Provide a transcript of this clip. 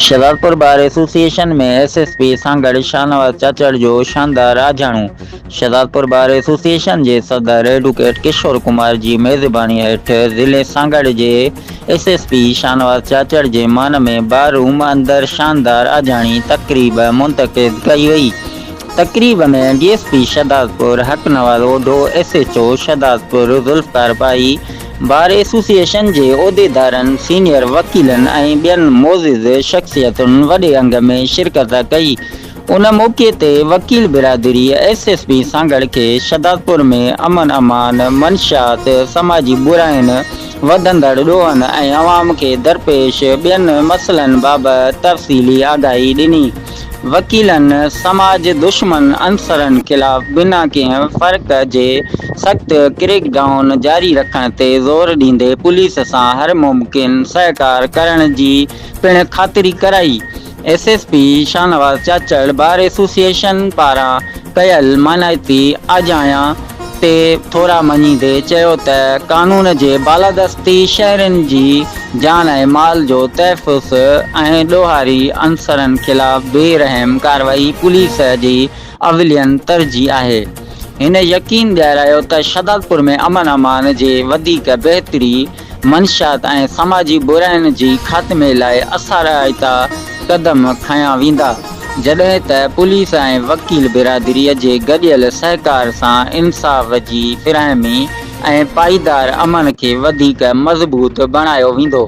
Shahdadpur bar association ۾ S S P Sanghar Shahnawaz Chachar جو شاندار آجياڻو، Shahdadpur bar association جي صدر ايڊوڪيٽ ڪشور ڪمار جي ميزباني هيٺ ضلعي سانگهڙ جي S S P Shahnawaz Chachar جي مان ۾ بار روم اندر شاندار آجياڻي تقريب منعقد ڪئي وئي. تقريب ۾ D S P Shahdadpur Haq Nawaz Odho, S H O Shahdadpur Zulfiqar Pahi, bar association جي عهديدارن، سينيئر وڪيلن ۽ ٻين معزز شخصيتن وڏي انگ ۾ شرڪت ڪئي. ان موقعي تي وڪيل برادري ايس ايس پي سانگهڙ کي شهدادپور ۾ امن امان، منشيات، سماجي براين، وڌندڙ ڏوهن ۽ عوام کي درپيش ٻين مسئلن بابت تفصيلي آگاهي ڏني. وڪيلن سماج دشمن عنصرن خلاف بنا ڪنهن فرق جي سخت ڪريڪ ڊائون جاري رکڻ تي زور ڏيندي پوليس سان هر ممڪن سهڪار ڪرڻ جي پڻ خاطري ڪرائي. S S P Shahnawaz Chachar bar association پاران ڪيل مانائتي آجياڻي تي ٿورا مڃيندي چيو ته قانون جي بالادستي، شهرين جي جان ۽ مال جو تحفظ ۽ ڏوهاري عنصرن خلاف بي رحم ڪارروائي پوليس جي اولين ترجيح آهي. هن يقين ڏيارايو ته شهدادپور ۾ امن امان جي وڌيڪ بهتري، منشيات ۽ سماجي براين جي خاتمي لاء اثرائتا قدم کنيا ويندا، جڏهن ته پوليس ۽ وڪيل برادري جي گڏيل سهڪار سان انصاف جي فراهمي ۽ پائيدار امن کي وڌيڪ مضبوط بڻايو ويندو.